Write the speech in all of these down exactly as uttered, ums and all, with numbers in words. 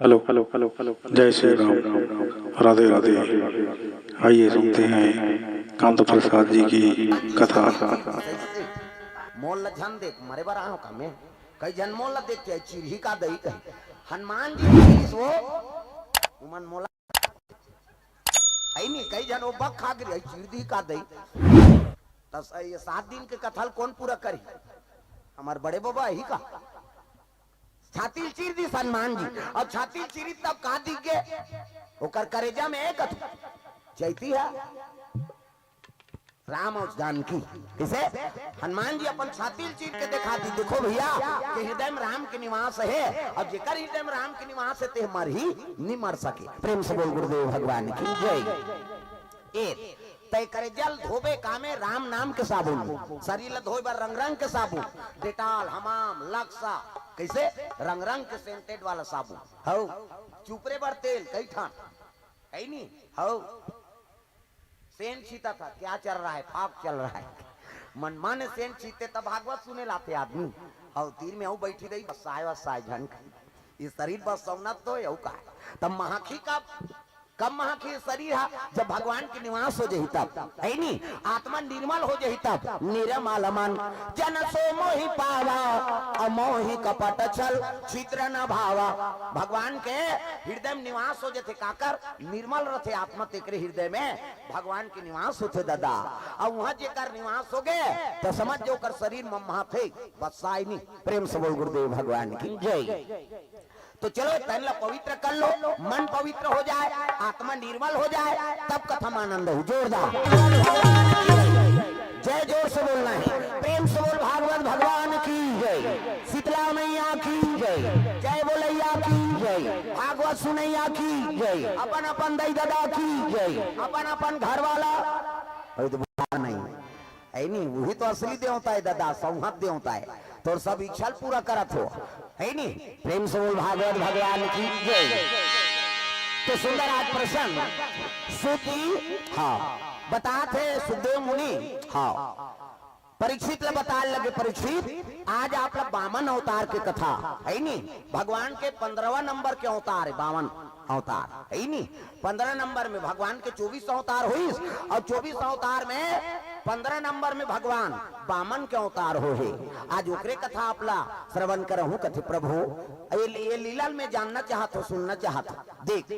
Hello, hello, hello, hello, जय श्री राम, राधे राधे। आइए सुनते हैं कांत प्रसाद जी की कथा। मोल ल झन देख, मरे बर आंव का मैं? कई झन मोल ल देख के चिरही का दई कही। हनुमान जी पुलिस वो, उमन मोला है नहीं, कई झन वो बक खा गिरी, चिरही का दई। त ये सात दिन के कथा ल कोन पूरा करी? हमर बड़े बाबा ही का? छाती ल चीर दिस हनुमान जी, अउ छाती ल चीरी तब का दिख गे? ओकर करेजा में एक अथु चैती है, राम अउ जानकी। किसे? हनुमान जी अपन छाती ल चीर के देखा दी, देखो भैया, के हृदय में राम के निवास है, अउ जेकर हृदय में राम के निवास है, ते मरही, नी मर सके। प्रेम से बोल गुरुदेव भगवान की जय। ए, तय करे जल धोबे कामे राम नाम के साबुन, शरीर ल धोए बर रंग रंग के साबुन, डेटॉल, हमाम, लक्सा, कैसे रंग रंग के सेंटेड वाला साबुन। हौ, चुपरे बर तेल, कई ठान, कई नी, हौ, सेंट छीता था, क्या चल रहा है, फाक चल रहा है। मनमाने सेंट छीते तब भागवत सुने लाते आदमी। हौ, तीर में हौ बैठी रही, बस आए, बस आए झन। ये शरीर बस सौनत तो यौ का है। तब महाखी का कब महाखी शरीर हा? जब भगवान के निवास हो जही तब, है नी? आत्मा निर्मल हो जही तब। निर्मल मन जन सो मोहि पावा, अमोहि कपट छल छिद्र न भावा। भगवान के हृदय में निवास हो जथे, काकर निर्मल रथे आत्मा, तेकरे हृदय में भगवान के निवास होथे दादा। अउ वहां जेकर निवास हो गे, त समझ जो ओकर शरीर ममहाथे, बस आय नी। प्रेम से बोल गुरुदेव भगवान की जय। तो चलो, तन ला पवित्र कर लो, मन पवित्र हो जाए, आत्मा निर्मल हो जाए, तब कथा में आनंद हो। जोरदार जय जोर से बोलना है, प्रेम से बोल भागवत भगवान की जय, शीतला मैया की जय, जय बोलैया की जय, भागवत सुनैया की जय, अपन अपन दाई ददा की जय, अपन अपन घर वाला, अरे तो बुला नहीं, है नी, वही तो असली देवता है दादा, संहत देवता है। तोर सब इच्छा ल पूरा करत हो, है नी? प्रेम से बोल भागवत भगवान की जय। तो सुंदर आज प्रसंग सुत जी, हाँ, बतात हे सुखदेव मुनि, हाँ, परीक्षित ल बताए लगे, परीक्षित, आज आप ला बामन अवतार के कथा, है नी? भगवान के पंद्रहवाँ नंबर के अवतार है बामन अवतार, है नी? पंद्रह नंबर में भगवान के चौबीस अवतार होइस, अउ चौबीस अवतार में पंद्रह नंबर में भगवान बामन के अवतार होहे। आज ओकरे कथा आप ला श्रवण करहूं, कथे प्रभु, ये, ये लीला ल मैं जानना चाहत हों, सुनना चाहत हों। देख,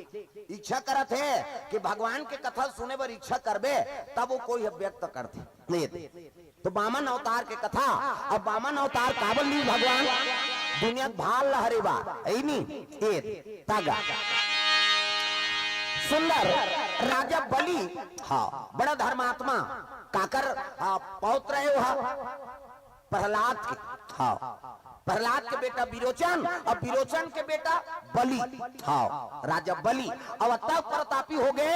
इच्छा करत हे कि भगवान के कथा सुने बर इच्छा करबे, तब वो कोई व्यक्त करथे। ले दे। तो बामन अवतार के कथा, अब बामन अवतार काबर लीस भगवान? दुनिया के भार ल हरे बर, है नी? ए, तागा। सुंदर राजा बलि, हाँ, बड़ा धर्मात्मा, काकर, आ, पौत्र हे वो, प्रहलाद के, हाँ, प्रहलाद के बेटा विरोचन अउ विरोचन के बेटा बलि, हाँ, राजा बलि। अब अतका प्रतापी हो गे,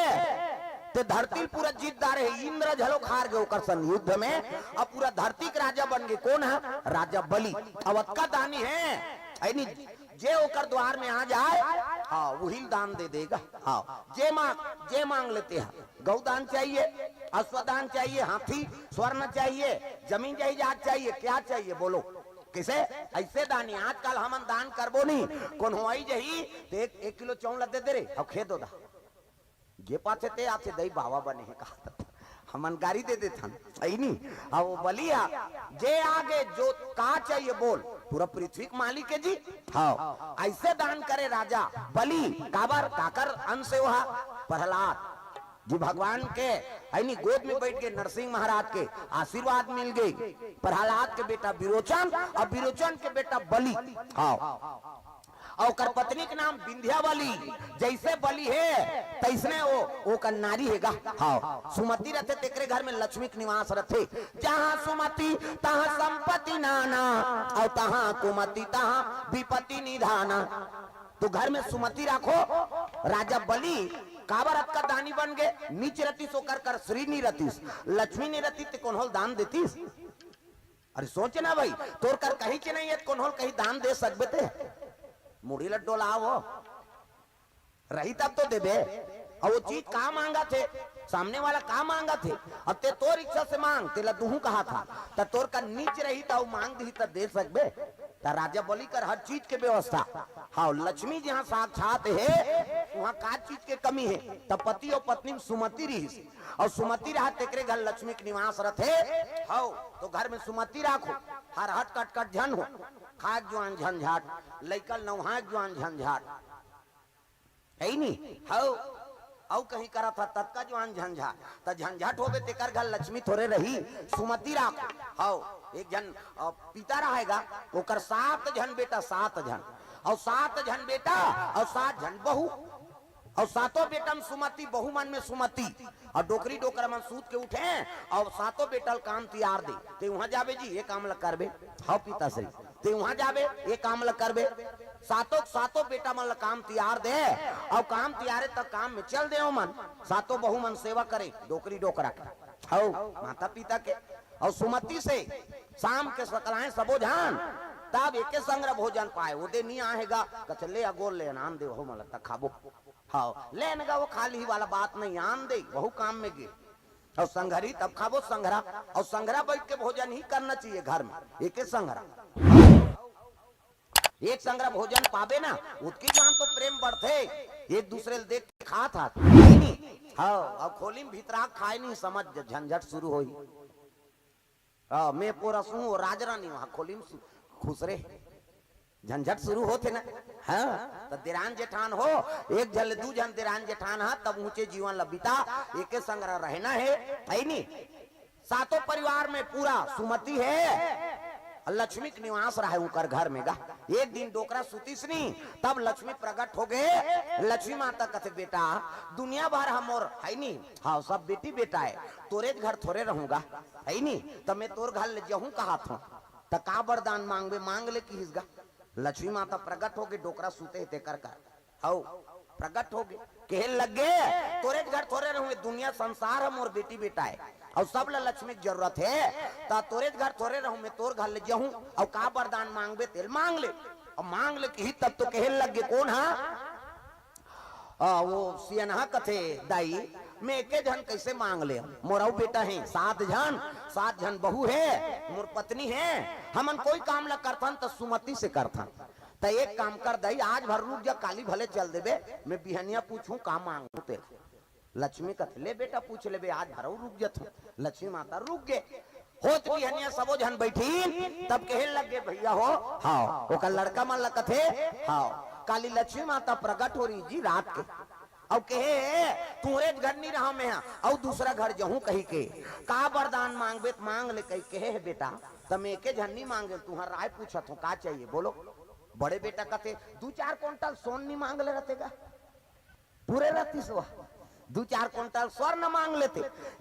ते धरती ल पूरा जीत डारे हे, इंद्र घलो हार गे ओकर संग युद्ध में, अब पूरा धरती के राजा बन गे। कोन हे? राजा बलि। अब अतका दानी हे, है नी, जे ओकर द्वार में आ जाए, हाँ, वही ल दान दे देगा। हाँ, जे मांग, जे मांग ले ते ह, गौ दान चाहिए, अश्व दान चाहिए, हाथी, स्वर्ण चाहिए, जमीन जायदाद चाहिए, क्या चाहिए बोलो? किसे? ऐसे दानी, आजकल हमन दान करबो नहीं, कोनो आई जही, ते एक, एक किलो चाउर दे दे रे, अब खेत होता। जे पाथे ते आथे, दई बावा बने हे कहा, हमन गारी दे देथन, सही नी? अब वो बलि ह, जे आगे जो का चाहिए बोल, पूरा पृथ्वी के मालिक हे जी। हाँ, ऐसे दान करे राजा बलि, काबर, काकर अंश हे वो, प्रहलाद जी भगवान के, है नी, गोद में बैठ के नरसिंह महाराज के आशीर्वाद मिल गे। प्रहलाद के बेटा विरोचन अउ विरोचन के बेटा बलि। हाँ, अउ ओकर पत्नी के नाम विंध्यावली। जैसे बलि हे, तैसने वो, ओकर नारी हे गा। हाँ, सुमति रथे, तेकरे घर में लक्ष्मी के निवास रथे। जहाँ सुमति, तहाँ संपत्ति नाना, अउ तहाँ कुमति, तहाँ विपत्ति निधाना। तो घर में सुमति राखो। राजा बलि काबर अतका दानी बन गे? नीच रतिस, ओकर कर श्री नी रतिस, लक्ष्मी नी रतिस, ते कोनो ल दान देतिस? अरे सोच ना भाई, तोर कर कहीं च नहीं हे, कोनो ल कहीं दान दे सकबे ते? मुड़ी ल डोलाव, रही तब तो देबे। अउ वो चीज का मांगत हे, सामने वाला का मांगत हे, अब ते तोर इच्छा से मांग, तेला दुहूं कहा था, त तोर का नीच रही त अउ मांग दिही त दे सकबे? त राजा बलि कर हर चीज के व्यवस्था। हाँ, लक्ष्मी जहाँ साक्षात हे, वहाँ का चीज के कमी हे? त पति अउ पत्नी में सुमति रहिस, अउ सुमति रहा तेकरे घर लक्ष्मी के निवास रथे। हव, तो घर में सुमति राखो, हर हट कट कट झन हो, खाए के जुआन झंझाट, लइका नवहाए के जुआन झंझाट, है नी? हव, अउ कहीं करत ह ततका जुआन झंझाट, त झंझाट होबे तेकर घर लक्ष्मी थोरे रही, सुमति राखो। हव, एक झन अ, पिता रहेगा, ओकर सात झन बेटा, सात झन, अउ सात झन बेटा, अउ सात झन बहू, अउ सातों बेटा में सुमति, बहू मन में सुमति, अउ डोकरी डोकरा मन सूत के उठे, अउ सातों बेटा ल काम तियार दे, ते वहां जाबे जी, ये काम ल करबे, हव पिताश्री, ते वहां जाबे, ये काम ल करबे, सातों, सातों बेटा मन ल काम तियार दे, अउ काम तियारे त काम में चल दे ओमन, सातों बहू मन सेवा करे, डोकरी डोकरा के, हव, माता पिता के, अउ सुमति से शाम के सकलाएं सबो झन, तब एके संग भोजन पाए, ओदे नी आहे गा, कथे ले अगोर ले आन दे, ओहू मन ल त खाबो। हव, ले न गा, वो खाली वाला बात नहीं, आन दे, वहू काम में गे। अउ संघरी तब खाबो संघरा, अउ संघरा बैठ के भोजन ही करना चाहिए घर में, एके संघरा। एक संघरा भोजन पाबे ना, ओतकी जुआन तो प्रेम बढ़थे, एक दूसरे ल देख के खात हाथ, नहीं? हव, अउ खोली में भीतरा खाए नहीं, समझ झंझट शुरू होही। हाँ, मैं पोरसहूं, वो राजरानी वहां खोली में सु-, खुसरे। झंझट शुरू होथे ना। हाँ, त देरान जेठान हो, एक झन ले दू झन देरान जेठान हा, तब ऊंचे जीवन ल बिता, एके संग रहना हे, है नी? सातों परिवार में पूरा सुमति हे, लक्ष्मी के निवास रहे उनकर घर में गा। एक दिन डोकरा सुतिस नी, तब लक्ष्मी प्रकट हो गए। लक्ष्मी माता कथे, "बेटा, दुनिया भर ह मोर है नी, हाँ, सब बेटी बेटा हे, तोरेच घर थोरे रहूंगा, है नी, त मैं तोर घर ले जहूं कहात हूं, त का वरदान मांगबे, मांग ले," किहिस गा। लक्ष्मी माता प्रकट हो गए, डोकरा सुते हे तेकर कर, हव, प्रकट हो गए, कहे लग गए, "तोरेच घर थोरे रहूं, दुनिया संसार ह मोर बेटी बेटा हे, अउ सब ल लक्ष्मी के जरूरत हे, त तोरेच घर थोरे रहूं, मैं तोर घर ले जहूं, अउ का वरदान मांगबे तेल मांग ले, अउ मांग ले," किहिस तब तो कहे लग गए, "कोन हा?" आ, वो सियनहा कथे, "दाई, मैं एके झन कैसे मांग ले? मोर अउ बेटा हे, सात झन, सात झन बहू हे, मोर पत्नी हे, हमन कोई काम ला करथन त सुमति से करथन। त एक काम कर दाई, आज भर रुक जा, काली भले चल देबे, मैं बिहनिया पूछूं का मांगू ते।" लक्ष्मी कथे, "ले बेटा, पूछ लेबे, आज भर अउ रुक जथों।" लक्ष्मी माता रुक गे। होत बिहनिया सबो झन बैठिन, तब कहे लग गे, "भैया हो, हव।" ओकर लड़का मन ल कथे, "हव।" काली लक्ष्मी माता प्रकट हो रही जी रात के, अउ कहे हे, "तुहरे घर नी रहा मैं हा, अउ दूसरा घर जहूं," कही के, "का वरदान मांगबे त मांग ले," कही कहे हे, "बेटा, त मैं एके झन नी मांगे, तुहर राय पूछत हूं, का चाहिए बोलो?" बड़े बेटा कथे, "दू चार कुंटल सोन नी मांग ले रहते गा?" पूरे रहती सो दू चार कुंटल स्वर्ण मांग लेते।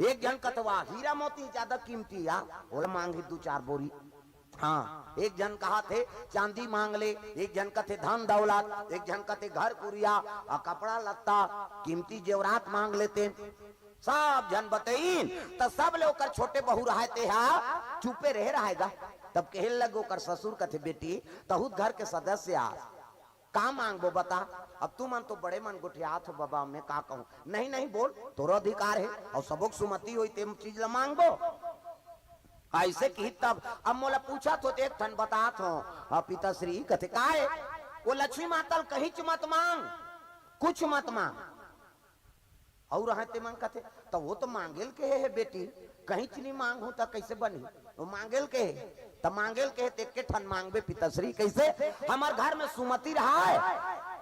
एक झन कथे, "वाह, हीरा मोती ज्यादा कीमती यार, ओला मांगी दू चार बोरी।" हाँ, एक झन कहाथे, "चांदी मांग ले," एक झन कथे, "धन दौलत," एक झन कथे, "घर कुरिया, आ, कपड़ा लत्ता, कीमती जेवरात मांग लेते।" सब झन बतईन, त सब ले ओकर छोटे बहू रहाय, ते हा चुपे रहे रहाय गा। तब कहे लग ओकर ससुर कथे, "बेटी, तहूत घर के सदस्य आ, का मांगबो बता?" "अब तुमन तो बड़े मन गोठियात हो बबा, मैं का कहूं?" "नहीं, नहीं, बोल, तोरो अधिकार हे, अउ सबो के सुमति होई ते चीज ला मांगबो।" अइसे किहिस तब, "अब मोला पूछत हो ते एक ठन बतात हो।" "हाँ, पिताश्री," कथे, "का हे?" "वो लक्ष्मी माता ल कहींच मत मांग, कुछ मत मांग।" अउ रहे ते मन कथे, "त वो तो मांगेल कहे हे बेटी, कहींच नी मांगहूं त कइसे बनही? वो मांगेल कहे, त मांगेल कहे ते एके ठन मांगबे पिताश्री।" "कइसे?" "हमर घर में सुमति रहाय,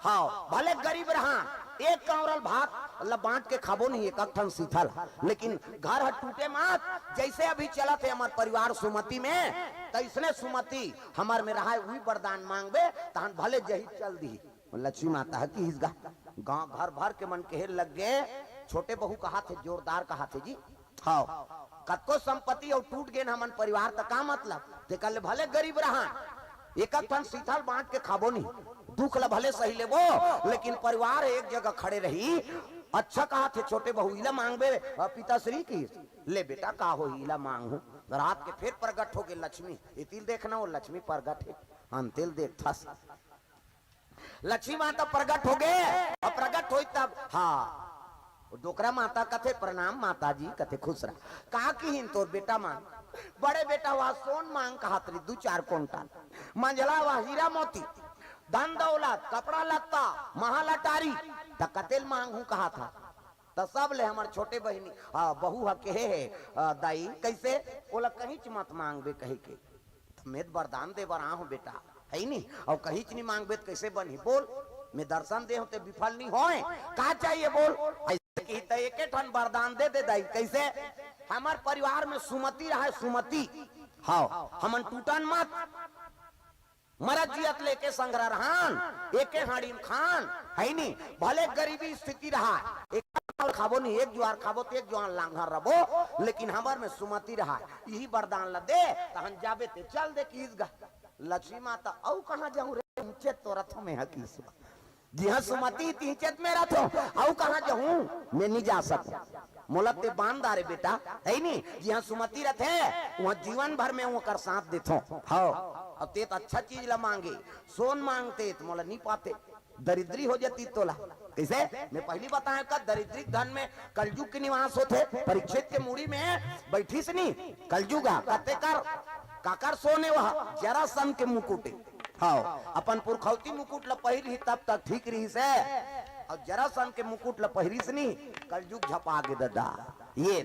हव, भले गरीब रहा, एक कांवरल भात ल बांट के खाबो नहीं, एक ठन सीथल, लेकिन घर ह टूटे मत, जइसे अभी चलत हे हमर परिवार सुमति में, तइसने सुमति हमर में रहाय, उही वरदान मांगबे, तहन भले जही चल दिही।" लक्ष्मी माता ह किहिस गा, गांव घर भर के मन कहे लग गे, "छोटे बहू कहाथे, जोरदार कहाथे जी, हव, कतको संपत्ति अउ टूट गेन हमन परिवार, त का मतलब? तेकर ले भले गरीब रहन, एक ठन सीथल बांट के खाबो नहीं, दुख ल भले सही लेबो, लेकिन परिवार एक जगह खड़े रही।" "अच्छा कहाथे छोटे बहू, इला मांगबे, अ, पिताश्री?" किहिस, "ले बेटा, का होही, इला मांगहूं।" रात के फेर प्रगट हो गे लक्ष्मी, एती ल देखना, वो लक्ष्मी प्रगट हे, अंते ल देखथस। लक्ष्मी माता प्रगट हो गे, अउ प्रगट होई तब, हाँ, डोकरा माता कथे, "प्रणाम माता जी।" कथे, "खुश रह।" का किहिन तोर बेटा मन? बड़े बेटा वा सोन मांग कहत रही, दू चार कुंटल। मंझला वा हीरा मोती, धन दौलत, कपड़ा लत्ता, महल अटारी, त कतेल मांगहूं कहत हा। त सब ले हमर छोटे बहिनी, आ, बहू ह केहे हे, आ, दाई, कइसे? ओला कहींच मत मांगबे कहिके। त में त वरदान दे बर आहूं बेटा, हइ नी? अउ कहींच नी मांगबे त कइसे बनही? बोल, में दर्शन दे हूं ते विफल नी होय, का चाहिए बोल? अइसे कही त एके ठन वरदान दे दे दाई, कइसे? हमर परिवार में सुमति रहय, सुमति। हव, हमन टूटन मत। मरत जियत ले एके संघरा रहन, एके हाड़ी म खान, हइ नी? भले गरीबी स्थिति रहय, एक जुआर खाबो नी, एक जुआर खाबो त एक जुआर लांघर रबो, लेकिन हमर में सुमति रहय। इही वरदान ल दे, तहन जाबे ते चल दे किहिस गा। लक्ष्मी माता, अउ कहां जाहूं रे, इहिंचे तो रथों में ह किहिस। जिहां सुमति तिहिंचे त में रथों, अउ कहां जाहूं, में नी जा सकंव। मोला ते बांध डारे बेटा, हइ नी? जिहां सुमति रथे, उहां जीवन भर में ओकर साथ देथों। हव, अब ते त अच्छा चीज ल मांगे, सोन मांगते त मोला नी पाते, दरिद्री हो जाती तोला। कइसे? में पहिली बताएंव का दरिद्री के धन में कलजुग के निवास होथे। परीक्षित के मुड़ी में बइठिस नी कलजुग ह, कते कर, काकर सोन ए वह? जरासंध के मुकुट ए। हव, अपन पुरखौती मुकुट ल पहिरही तब तक ठीक रहिस हे, अउ जरासंध के मुकुट ल पहिरिस नी, कलजुग झपा गे ददा। ये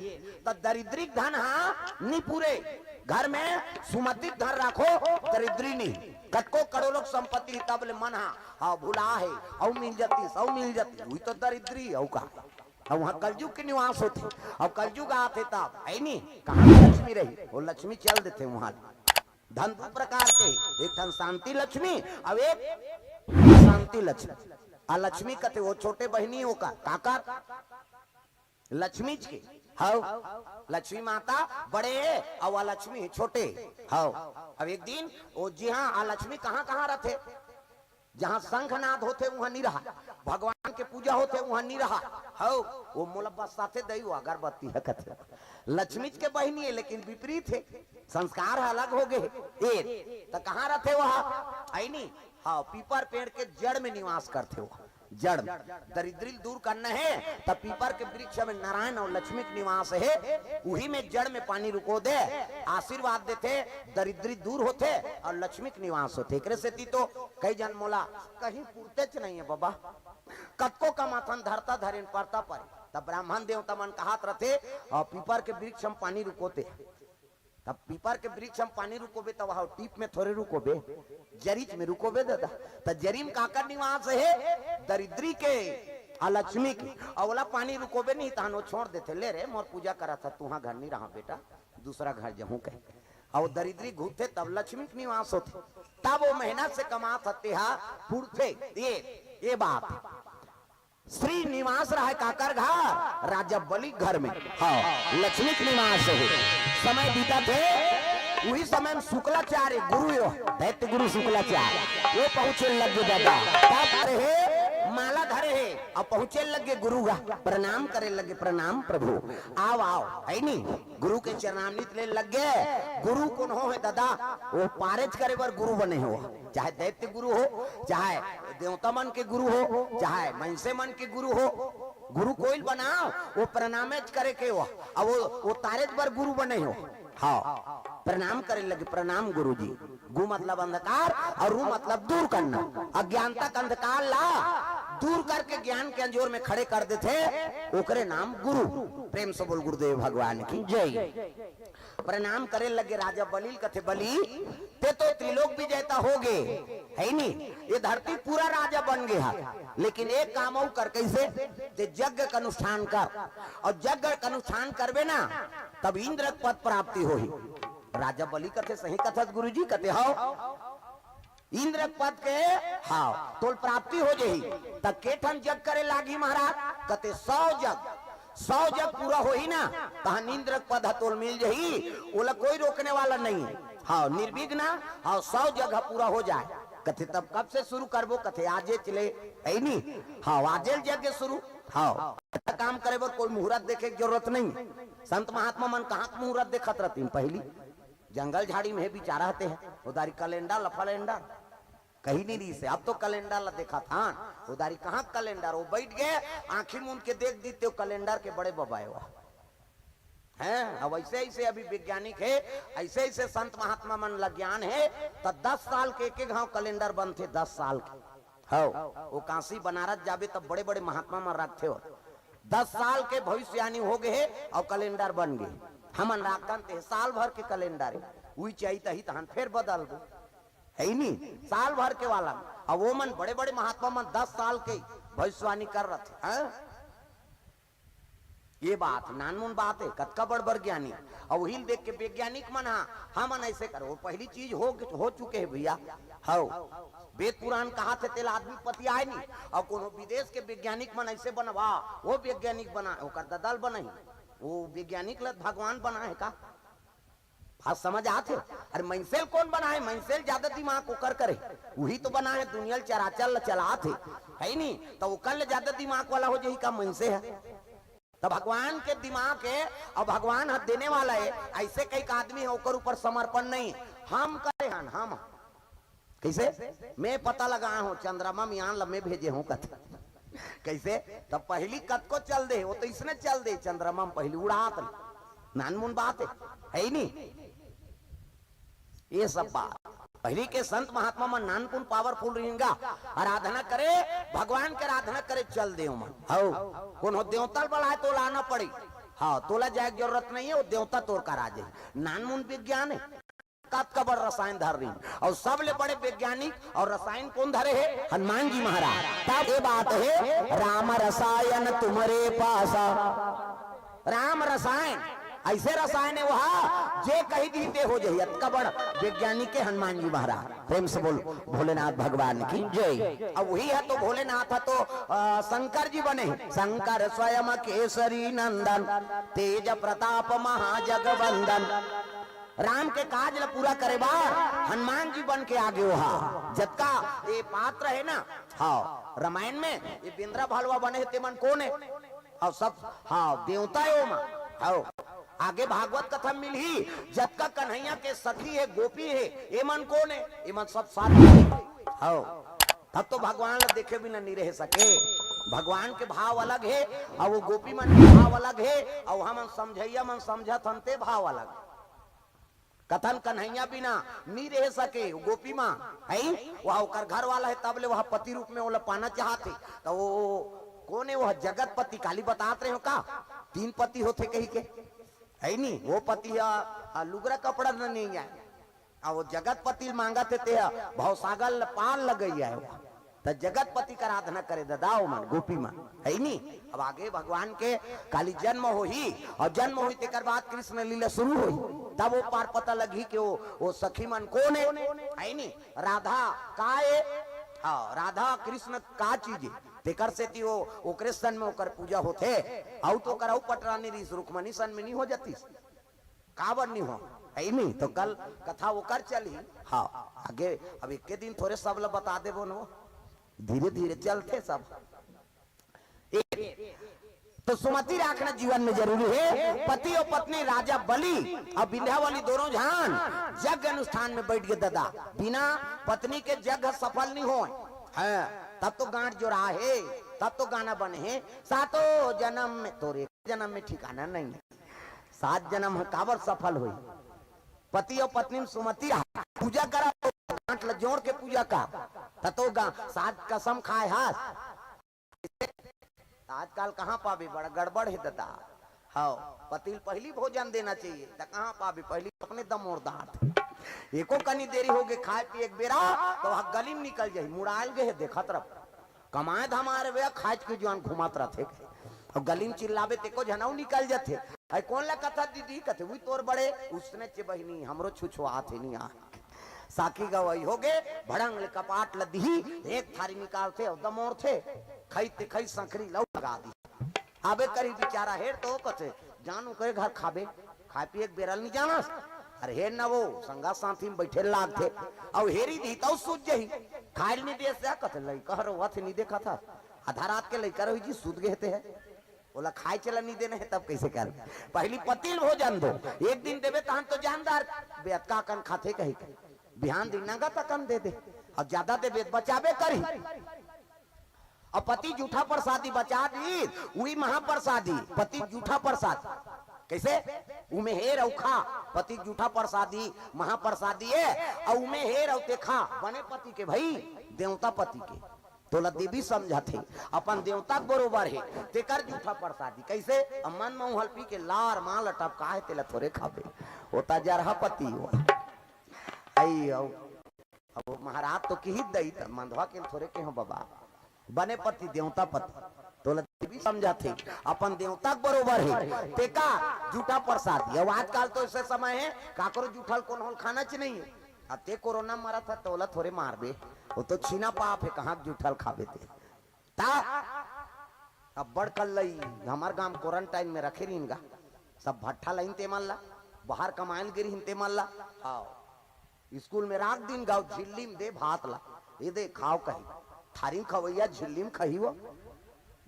त दरिद्री के धन हा नी पूरे। घर में सुमति के धन राखो, दरिद्री नी। कतको करोड़ों के संपत्ति हे तब ले मन हा, हव, भुला हे, अउ मिल जातिस, अउ मिल जातिस, उही तो दरिद्री, अउ का? अउ उहां कलजुग के निवास होथे, अउ कलजुग आथे तब, हइ नी? कहां लक्ष्मी रही? ओ लक्ष्मी चल देथे उहां ले। धन दू प्रकार के, एक ठन शांति लक्ष्मी, अउ एक अशांति लक्ष्मी। अलक्ष्मी कथे ओ छोटे बहिनी ओकर, काकर? लक्ष्मीच के। हव, लक्ष्मी माता बड़े हे, अउ अलक्ष्मी छोटे। हव, अब एक दिन ओ जिहां अलक्ष्मी कहां कहां रथे? जहां शंखनाद होथे, उहां नी रहय। भगवान के पूजा होथे, उहां नी रहय। हव, ओ मोला बरसाथे दई, ओ अगरबत्ती ह कथे। लक्ष्मीच के बहिनी हे, लेकिन विपरीत हे, संस्कार ह अलग हो गे हे। ए, त कहां रथे वह? हइ नी? हव, पीपर पेड़ के जड़ में निवास करथे वह। जड़ में। दरिद्री ल दूर करना हे, त पीपर के वृक्ष में नारायण अउ लक्ष्मी के निवास हे, उही में जड़ में पानी रुको दे, आशीर्वाद देथे, दरिद्री दूर होथे अउ लक्ष्मी के निवास होथे। एकरे सेती तो कई झन मोला कहीं पुरतेच नइ हे बबा, कतको कमाथन धरता धरेन परता परे। त ब्राह्मण देवता मन कहत रथे, अउ पीपर के वृक्ष म पानी रुकोते। त पीपर के वृक्ष म पानी रुकोबे, त वहां टीप में थोरे रुकोबे, जरीच में रुकोबे ददा। त जरी म काकर निवास हे? दरिद्री के, अलक्ष्मी के। अउ ओला पानी रुकोबे नहीं, तहन ओ छोड़ देथे, "ले रे, मोर पूजा करत ह, तुहां घर नहीं रहा बेटा, दूसरा घर जहूं," कहे। अउ दरिद्री घूरथे, तब लक्ष्मी के निवास होथे, तब ओ मेहनत से कमात ह, तेहा पुरथे। ये, ये बात। श्री निवास रहय काकर घर? राजा बलि घर में। हव, लक्ष्मी के निवास हे। समय बीतत हे, उही समय में शुक्लाचार्य गुरु यो, दैत्य गुरु शुक्लाचार्य, वो पहुंचे लग गे ददा। का धरे हे? माला धरे हे। अब पहुंचे लग गे गुरु गा, प्रणाम करे लग गे, "प्रणाम प्रभु, आव, आव," हइ नी? गुरु के चरणामृत ले लग गे। गुरु कोनो हे ददा? ओ पारेज करे बर गुरु बने हो। चाहे दैत्य गुरु हो, चाहे देवता मन के गुरु हो, चाहे मनसे मन के गुरु हो, गुरु कोई ल बनाव, ओ प्रणामेच करे के हो। अब ओ, ओ तारेज बर गुरु बने हो। हव, प्रणाम करे लगे, "प्रणाम गुरु जी।" गु मतलब अंधकार अउ रु मतलब दूर करना। अज्ञानता के अंधकार ला दूर करके ज्ञान के अंजोर में खड़े कर देथे, ओकरे नाम गुरु। प्रेम से बोल गुरुदेव भगवान की जय। प्रणाम करे लगे राजा बलि ल, कथे, "बलि, ते तो त्रिलोक विजेता हो गे, हइ नी? ये धरती पूरा राजा बन गे हा, लेकिन एक काम अउ कर।" कइसे? "ते यज्ञ के अनुष्ठान कर, अउ यज्ञ के अनुष्ठान करबे ना, तब इंद्र के पद प्राप्ति होही।" राजा बलि कथे, "सही कथस गुरुजी?" कथे, "हव।" इंद्र पद के, हव, तोल प्राप्ति हो जही। त के ठन जग करे लागी महाराज? कथे, "सौ जग।" सौ जग पूरा होही ना, तहन इंद्र पद ह तोल मिल जही, ओला कोई रोकने वाला नहीं है। हव, निर्विघ्न, हव, सौ जग ह पूरा हो जाए। कथे, "तब कब से शुरू करबो?" कथे, "आजे चले, है नी?" हव, आजे ले जग शुरू। हव, अच्छा काम करे बर कोई मुहूर्त देखे के जरूरत नहीं। संत महात्मा मन कहाँ के मुहूर्त देखत रहतिन पहली? जंगल झाड़ी में हे बिचारा हते हैं, उधारी कैलेंडर ल फलेंडर। कहीं नहीं रहिस हे। अब तो कैलेंडर ला देखत हन, उधारी कहाँ कैलेंडर, वो बैठ गए, आंखी मूंद के देख दी ते वो कैलेंडर के बड़े बबाए हुआ। हैं? अब ऐसे ऐसे अभी वैज्ञानिक हे, ऐसे ऐसे संत महात्मा मन ला ज्ञान हे, त दस साल के एक एक घाव कैलेंडर बनथे, दस साल के। हव, वो काशी बनारस जाबे तब बड़े बड़े महात्मा मन रखथे हो, दस साल के भविष्यवाणी हो गए हे और कैलेंडर बन गए। हमन राखन ते साल भर के कैलेंडर हे, उही चाहिए तही तहन फिर बदल दो, है ही नहीं, साल भर के वाला। अब वो मन बड़े बड़े महात्मा मन दस साल के भविष्यवाणी कर रथे हैं। ये बात नानमुन बात हे, कतका बड़ बड़ ज्ञानी। अउ उही ल देख के वैज्ञानिक मन हा, हमन ऐसे करो, वो पहली चीज हो, हो चुके हे भैया। हव, वेद पुराण कहाथे तेला आदमी पतियाय नहीं। अउ कोनो विदेश के वैज्ञानिक मन ऐसे बनवा, वो वैज्ञानिक बना, ओकर ददल बनाही, वो वैज्ञानिक ल भगवान बना हे का? बात समझ आत हे? अरे मनसे ल कोन बनाए? मनसे ल ज्यादा दिमाग ओकर करे, उही तो बनाए, दुनिया ल चराचर ल चलात हे, है नी? तो ओकर ले ज्यादा दिमाग वाला हो जाही का मनसे ह? तो भगवान के दिमाग हे, अउ भगवान ह देने वाला हे। ऐसे कई आदमी हे, ओकर ऊपर समर्पण नहीं। हम करे हन, हम कैसे? मैं पता लगाए हूँ, चंद्रमा म यान ल मैं भेजे हूँ कथे। कैसे? तब पहली कतको चल दे, वो तो इसने चल दे, चंद्रमा म पहली उड़ात ले। नानमुन बात हे, है ही नहीं। ये सब बात पहली के संत महात्मा मन नानकुन पावरफुल रहेंगा। आराधना करे, भगवान के आराधना करे, चल दे मन। हव, कोनो देवता ल बलाए तो लाना पड़ी। हाँ, तोला जाए के जरूरत नहीं हे, वो देवता तोर करा जाही। नानमुन विज्ञान हे। कतका बड़ रसायन धर रही, अउ सबले बड़े वैज्ञानिक अउ रसायन कोन धरे हे? हनुमान जी महाराज। तब ये बात हे, राम रसायन तुम्हरे पासा। राम रसायन, ऐसे रसायन हे वहा, जे कही दी ते हो जाही। अतका बड़ वैज्ञानिक हे हनुमान जी महाराज। प्रेम से बोल, भोलेनाथ भगवान की जय। अब वही हे तो भोलेनाथ हे तो, अ, शंकर जी बने, शंकर स्वयं केसरी नंदन, तेज प्रताप महाजगवंदन। राम के काज ल पूरा करे बर हनुमान जी बन के आगे ओहा। जतका ये पात्र हे ना, हाँ, रामायण में ये बेंदरा भलवा बने हे, ते मन कोन हे? अउ सब, हाँ, देवता हे ओमा। हव, आगे भागवत कथा मिलही, जतका कन्हैया के सखी हे, गोपी हे, ये मन कोन हे? ये मन सब साथी हे। हव, तब तो भगवान ल देखे बिना नहीं रह सके। भगवान के भाव अलग हे, अउ वो गोपी मन के भाव अलग हे, अउ हमन समझइया मन समझत हन ते भाव अलग हे। कथन कन्हैया बिना नी रह सके, वो गोपी माँ है, वह ओकर घर वाला हे, तब ले वह पति रूप में ओला पाना चाहत हे। तो वो कोन हे? वह जगतपति, काली बतात रहे हो का, तीन पति होथे कही के, है नी? वो पति ह, ह, लुगरा कपड़ा न नहीं आए, आ वो जगतपति ल मांगत हे, ते ह भवसागर ल पार लगई आए। त जगतपति के आराधना करे ददा, ओमन गोपी मन, है नी? अब आगे भगवान के काली जन्म होही, अउ जन्म होही तेकर बाद कृष्ण लीला शुरू होही, तब वो पार पता लगही कि वो, वो सखी मन कोन हे, है नी? राधा का हे? हाँ, राधा कृष्ण का चीज हे? तेकर सेती वो, ओकरे सन में ओकर पूजा होथे। अउ तो ओकर अउ पटरानी रहिस, रुक्मणी सन में नहीं हो जातिस। काबर नहीं हो, है नहीं? तो कल कथा ओकर चलही। हाँ, आगे अब एके दिन थोरे सब ल बता देबो न, धीरे धीरे चलथे सब। एक तो सुमति राखना जीवन में जरूरी हे। पति अउ पत्नी, राजा बलि अउ विंध्यावली दोनों झन यज्ञ अनुष्ठान में बैठ गे ददा, बिना पत्नी के यज्ञ सफल नहीं होय। हाँ, तब तो गांठ जोड़ा हे, तब तो गाना बने हे, सातों जन्म में, तोर एक जन्म में ठिकाना नहीं हे। सात जन्म ह काबर सफल होई? पति अउ पत्नी में सुमति रहा, पूजा करा, गांठ ल जोड़ के पूजा कर, त तो गा-, सात कसम खाए हस। आजकल कहाँ पाबे, बड़ा गड़बड़ हे ददा। हव, पति ल पहली भोजन देना चाहिए, त कहाँ पाबे, पहली अपने दमोर दांत। एको कनी देरी हो गे खाए पिए के बेरा, तो वह गली में निकल जाही, मुड़ायल गे हे, देखत रह। कमाए धमाए रहे, खाए के जुआन घुमात रथे। अउ गली में चिल्लाबे, तेको झन अउ निकल जथे। "अई कोन ला कथा दीदी?" कथे, "उही तोर बड़े।" उसने चे बहिनी, हमरो छुछुआत हे निया। साखी गवई हो गे, भड़ंग ले कपाट ल दिही, एक थारी निकालथे अउ दमोरथे, खई ते खई, संखरी लऊ लगा दी। आबे करी बेचारा हेर तो कथे, "जान ओकरे घर खाबे, खाए पिए के बेरा ल नहीं जानस।" अरे हेर न वो, संगा साथी में बैठे लागथे, अउ हेरी दी तउ सूत जही, खाए ल नहीं दे से, कथे, "लइका हर रोवत हे, नहीं देखत हस, आधा रात के लइका रही जी, सूत गे हे ते हे।" ओला खाए चला नहीं देना हे, तब कैसे कर? पहली पति ल भोजन दो, एक दिन देबे तहन तो जानदार, बे अतका अकन खाथे कही के, बिहान दिन नंगत अकन दे दे। अउ ज्यादा देबे त बचाबे करही। अउ पति जूठा प्रसादी बचा दी, उही महाप्रसादी, पति जूठा प्रसाद। कइसे? उमे हेर अउ खा, पति जूठा प्रसादी, महाप्रसादी ए, अउ उमे हेर अउ ते खा, बने पति के भई, देवता पति के। तोला देवी समझत हे, अपन देवता के बरोबर हे, तेकर जूठा प्रसादी। कइसे? अब मन म उहल पी के लार माल टपका हे, तेला थोरे खाबे। ओ त जरहा पति हो। अई, अउ अब वो महाराज तो किही दई त मंधवा के थोरे के हो बाबा, बने पति, देवता पति, तोला देवी समझत हे, अपन देवता के बरोबर हे, तेका जूठा प्रसादी। अब आजकल तो अइसे समय हे, काकरो जूठल कोन होल खाना च नहीं हे। अब ते कोरोना मरत हे, तोला थोरे मारबे, वो तो छीना पाप हे, कहाँ के जूठल खाबे ते। ता अब्बड़ कल्लई, हमर गांव क्वारंटाइन में रखे रहिन गा, सब भट्ठा लाइन ते मन ला, बाहर कमाए ल गे रहिन ते मन ला, आओ स्कूल में राख दिन गाओ, झिल्ली में दे भात ला, ये दे खाओ कही, थारी खवैया झिल्ली में खही वो,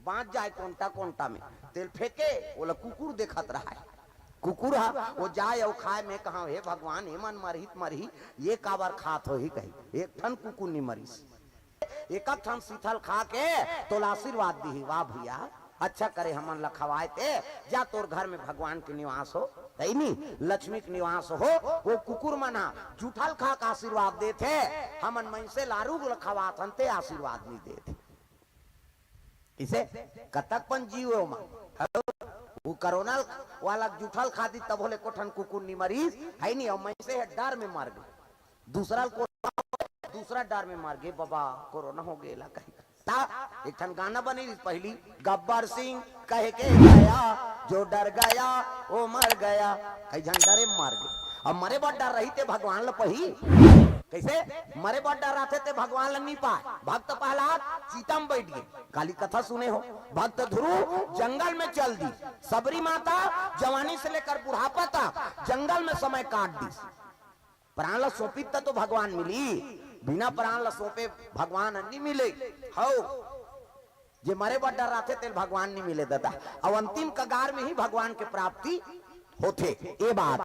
बांच जाए कोंटा कोंटा में, तेल फेंके, ओला कुकुर देखत रहा है, कुकुर हा, वो जाए अउ खाए, में कहा, "हे भगवान, ए मन मरही त मरही, ये काबर खात होही?" कही, एक ठन कुकुर नी मरिस। एक ठन सीथल खा के तोला आशीर्वाद दिही, "वाह भैया, अच्छा करे हमन ला खवाए ते, जा तोर घर में भगवान के निवास हो, दईनी लक्ष्मी के निवास हो।" वो कुकुर मन हा जूठल खा के आशीर्वाद देथे, हमन मइनसे लारू ला खवाथन ते आशीर्वाद नहीं देथे। किसे? कतक पन जीव हो मा। वो कोरोना वाला जूठल खा दी तब होले कोठन कुकुर नी मरीस, है नहीं, और मइनसे हे डर में मर गे। दूसरा ल कोरोना, दूसरा डर में मर गे, बाबा कोरोना हो गेला कही। ता एक ठन गाना बने रहिस पहली, "गब्बर सिंह कह के गया, जो डर गया वो मर गया।" कई झन डरे मर गे। अब मरे बर डर रही ते भगवान ल पही। कइसे? मरे बर डर रहिथे ते भगवान ल नी पाए। भक्त प्रहलाद चीता में बैठ गे। काली कथा सुने हो, भक्त ध्रुव जंगल में चल दी। सबरी माता जवानी से लेकर बुढ़ापा तक जंगल में समय काट दी। प्राण ला सौंपित त तो भगवान मिली, बिना प्राण ला सौंपे भगवान नी मिले। हौ, जे मरे बर डर रहिथे, तेल भगवान नी मिले दादा। अब अंतिम कगार में ही भगवान के प्राप्ति होथे। ये बात